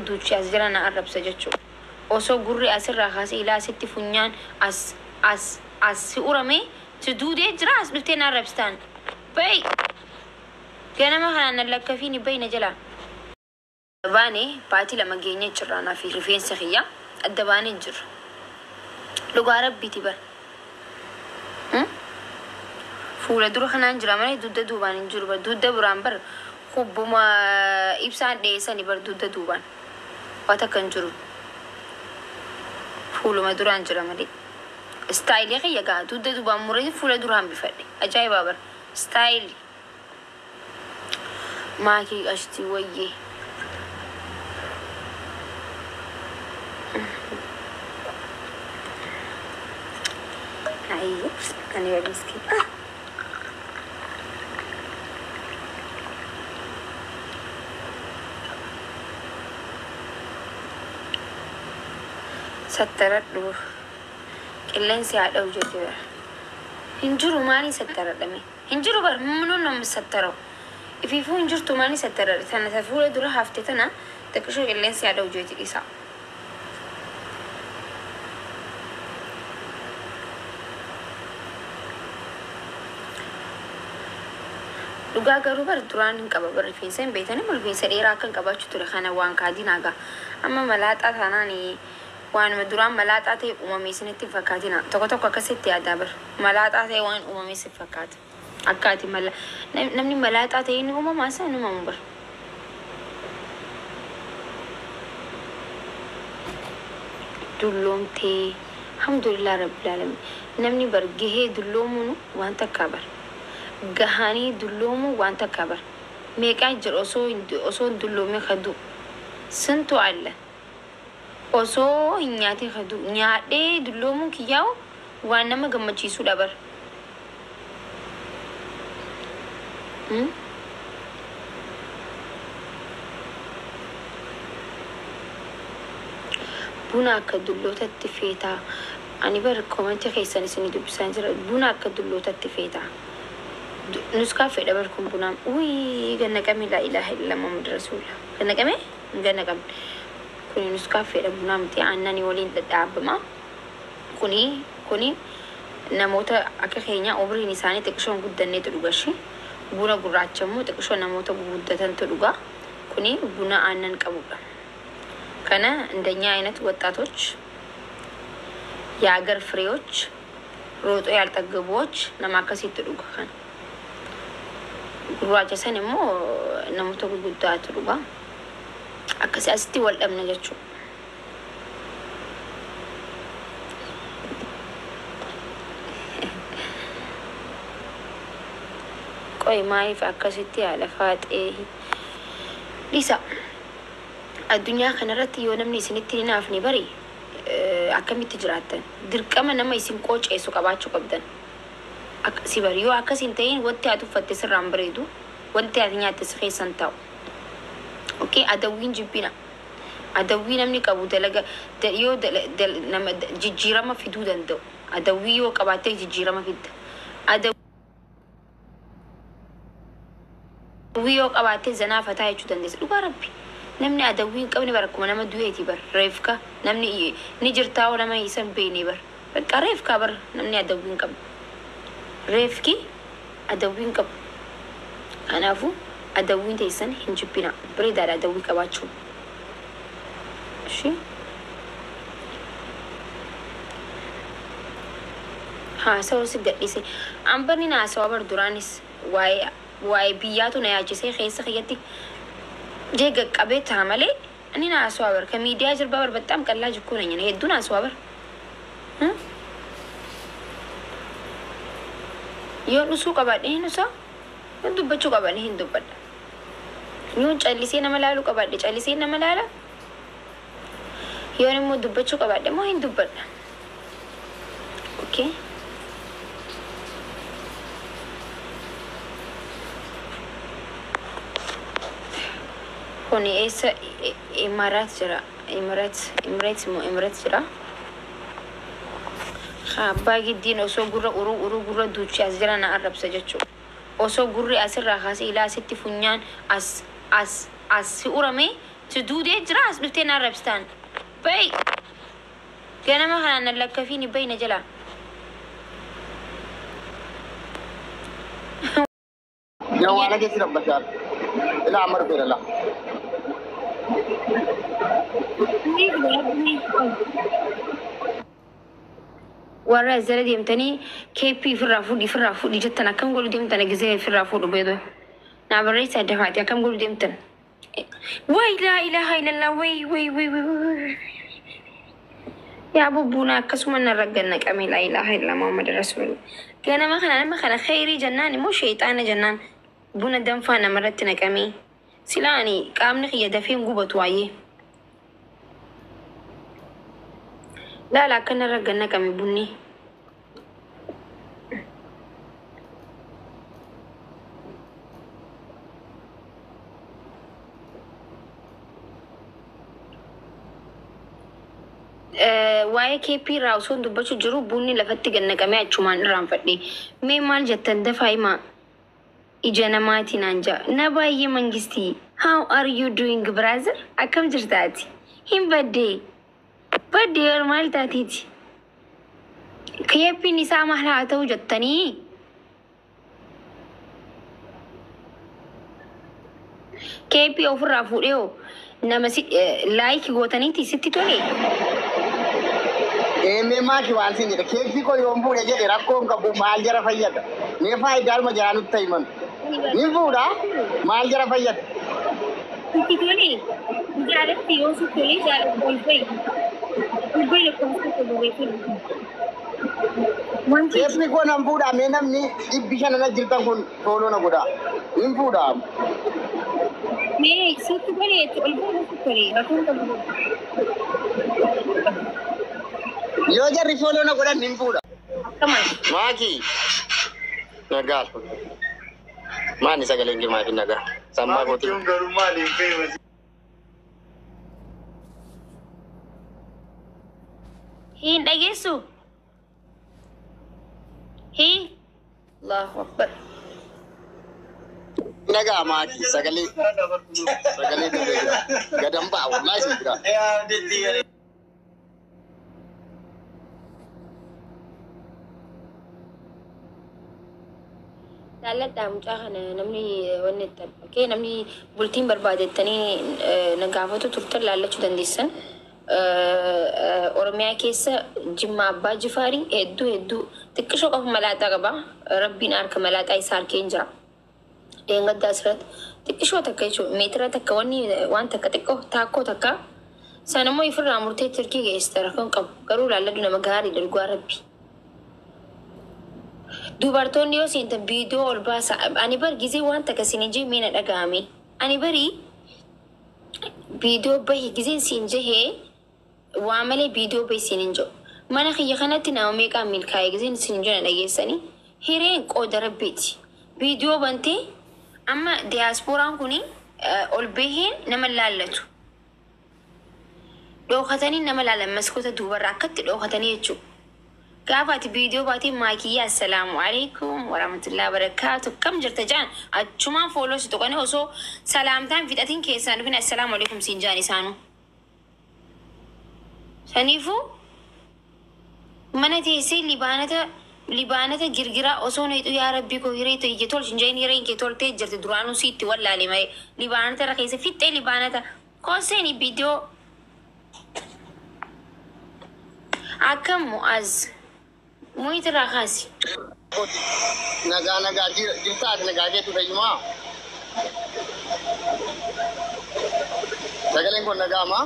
Duuchee as jala na arrabsa jechuudha. Osoo gurri asirraa kaasee ilaa asitti funyaan as as as si uramee si duudee jira as dhuftee na arrabsitaan. Bayi! Ganama kanaan na lakkafiini bayi na jalaa. Baane baatii 2 geenye jirra anaa fi rifeensa kiyya adda baanee jirra. Dhugaa rabbiiti bar. Fuula dura kanaan jira malee dugda duubaan hin jiru bar. Dugda biraan bar hubbuma ibsaan dheessani bar dugda duubaan. Waa takka hin jiru. Fuuluma duraan jira malee. Istaayilii kiyya gaa dugda duubaan muree fuula dura hambifadhe. Ajaa'ibaa bar. Istaayilii. Maakii qashtii wayyee. Ayyee ani bar miskiin. Ah! Sattaradhu. Qilleensi haa dha'u jette bar. Hin jiru maaliin sattaradha mee? Hin jiru bar minuun nama sattaraw. Ifiifuu hin jirtu maaliin sattaradha tana ta fuula dura hafte tana xiqqishoo qilleensi haa dha'u jeeti dhisaa. Dhugaa garuu bar duraan hin qaba bar rifeensa hin beeytanii rifeensa dheeraa akkan qabaachuu ture kana waan kaadinaa gaa amma malaaxaa taanaan waanuma duraan malaaxaa ta'e uumame isinitti hin fakkaatinaa. Tokko tokko akkasitti yaadaa bar. Malaaxaa ta'e waan uumame si fakkaata. Akka ati mala namni malaaxaa ta'e ni uumamaa isa hin uumamu bar. Dulloomtee alhamdulillah rabbil alamin. Namni bar gahee dulloomuun waan takkaa bar. Gahanii dulloomuu waan takkaa bar. Meeqaa jira osoo osoo hin dulloomee ka du'u. Sintu alla. Osoo hin nyaatin ka du'u. Nyaadhee dulloomuun kiyyaahu waan nama gammachiisuudha bar. Buna akka dullootatti feetaa? Ani bar comment keessan isinii dubbisaan jira. Buna akka dullootatti feetaa? Nuskaaffeedha bar kun bunaan. Uy gannaqame laa ilaaha illallah Muhammad rasuulillah. Gannaqame? Hin gannaqamne. Kuni nuskaaffeedha bunaa miti aannanii waliin dhadhaabama. Kuni kuni namoota akka keenyaa umriin isaanii xiqishoo hin guddannetu dhuga ishi. Buna gurraacha immoo xiqishoo namoota guguddatantu dhuga. Kuni buna aannan qabudha. Kana እንደኛ አይነት ወጣቶች የሀገር ፍሬዎች ሮጦ ያልጠገቡዎች nama akkasiitu dhuga kana. Gurraacha san immoo namoota gurguddaatu dhuga. Akkasii asitti wal dhabna jechuudha. Qoy maaliif akkasitti haadha faaxee dhisa. Addunyaa kanarratti yoo namni isinitti hin hinaafne bari akkamitti jiraattan? Dirqama nama isin qooceessu qabaachuu qabdan. Si bari yoo akkas hin ta'in wanti ati uffatte sirraa hin bareedu, wanti ati nyaatte si keessa hin taa'u. Okay, adawwiin jibbina. Adawwii namni qabu dalaga yoo nama jijjiirama fiduu danda'u. Adawwii yoo qabaatte jijjiirama fidda. Adawwii yoo qabaatte zanaa fataa jechuu dandeessa. Dhugaa rabbi. Namni adawwii hin qabne bar akkuma nama du'eeti bar. Reefka namni ni jirtaa nama isa hin beekne bar. Bakka reefkaa bar namni adawwii hin qabne. Reefki adawwii hin qabu. Kanaafuu adawwiin teessan hin jibbina. Bareedaadha adawwii qabaachuun. Ishii. Haasawa si gadhiise. An barni na haasawa bar duraanis waa'ee waa'ee biyyaatu na yaachisee keessa kiyyatti jee qaqqabee ta'a malee inni na haasawa bar. Ka miidiyaa jirbaa bar baxxaam qallaa jikkuu na nyana hedduu na haasawa bar. Yoon dhusuu qabaadhe hin dhusa. Yoon dubbachuu qabaadhe hin dubbadha. Yoon callisee nama laaluu qabaadhe callisee nama laala. Yoon immoo dubbachuu qabaadhe immoo hin dubbadha. Okay. Kuni eessa Imaaraat jira. Imaaraat Imireet moo Imireet jira. Abbaa giddiin osoo gurra uruu uruu gurra duuchee as jala na arrabsa jechuudha. Osoo gurri asirraa kaasee ilaa asitti funyaan as as as si uramee Si duudee jira as dhuftee na arrabsitaan. Bayi ganama kanaan na lakkafiini bayi na jalaa. Jawwaala keessa dhabbachaa. Ilaa amma dhufeera laa. Warra as jala deemtanii keeppii ofirraa fuudhi ofirraa fuudhi jettan akkam godhu deemtan gisee ofirraa fuudhu beeku. Naa barreessaa dafaati akkam godhu deemtan. Way laa ilaaha illallah way way way way way. Yaa bubbuuna akkasuma narra gannaqame laa ilaaha illallah Muhammad rasuulullah. Ganama kana nama kana kheyrii jennaan immoo sheexaana jennaan buna danfaa namarratti naqamee. Silaa ani qaamni kiyya dafee hin gubatu waayee. Laala akka narra gannaqame bunni. Waa'ee keeppii irraa osoo hin dubbachuu jiru bunni lafatti gannaqamee achumaan irraanfadhe. Mee maal jettan dafaa himaa ija namaatiin naan ja'a. Na baay'ee mangistii. How are you doing, brother? Akkam jirta ati? Hin baddee. Baddee yoo maal taateeti? Keeppiin isaa maal haa ta'u jettanii? Keeppii ofirraa fuudhee hoo nama si like gootaniiti sitti tole? Eemee maaki waan siin jedhe keeppii koo yoon fuudhe jedhe rakkoon qabu maal jara fayyada? Mee faayidaa jaraa nutti himan. Ni fuudha maal jara fayyada? Sitti tole? Jaalatti yoo sitti tole jaalatti ol bahi. Ol bahi lakkoofsa tokko barreeffame. Wanti Keeppii koo nan fuudha mee namni 500 jirtan kun tooloo na godha. Ni fuudha. Mee sitti tole jechuudha ol bahi sitti tole rakkoon qabu. Yoo jarri follow na godhan ni fuudha. Akkama. Maaki. Nagaa. Maani sagaleen kee maafi nagaa? Sammaa kooti. Maatiin garuu maaliin famous? Hin dhageessu? Hii? Allahu Akbar. Nagaa maaki sagalee sagalee dubee jira. Gadan ba'a wallahi sin jira. Jaalladhaa mucaa kana namni wanni itti okay, namni bultiin barbaadettanii na gaafatu turtan laallachuu dandeessan. Oromiyaa keessa Jimma Abbaa Jifaarii hedduu hedduu xiqqishoo qofa malaaxaa qaba. Rabbiin harka malaaxaa isaa harkeen jira. Deengaddaa asirratti xiqqishoo takka jechuudha meetira takka wanni waan takka xiqqoo taakkoo takka. Sana immoo ifirraa murtee Turkii geessite rakkoon qabu. Garuu laalladhu nama gaariidha dhugaa Rabbi. Dubartoonni yoo seentan viidiyoo ol baasa. Ani bar gizee waan takka sin jee mee na dhaga'ame. Ani bari viidiyoo bahi gizeen siin jehee waa malee viidiyoo bahi siin hin jedhu. Mana kiyya kanatti nama meeqaan milkaa'e gizeen siin jedhu na dhageessanii. Hireen qooda Rabbiiti. Viidiyoo bantee amma diyaaspooraan kuni ol baheen nama laallatu. Dhookatanii nama laalan maskoota duubarraa akkatti dhookatanii jechuudha. Gaafa ati viidiyoo baatee maakiyyaa assalaamu alaikum warahmatullahi wabarakaatu kam jirta jaan achumaan follow si tuqanii osoo salaamtaan fixatiin keessaan dhufin assalaamu alaikum siin jaan isaanuu. Saniifuu mana teessee libaanata libaanata girgiraa osoo neexu yaa rabbii koo hiree ta'e tolchi hin jeen hireen kee toltee jirti duraanuu siitti wallaale malee libaanata irra keessa fixxee libaanata kooseen viidiyoo akkam mu'az muyitirraa kaasi. Nagaa nagaa jirta ati nagaa keetu fayyumaa? Sagaleen kun nagaamaa?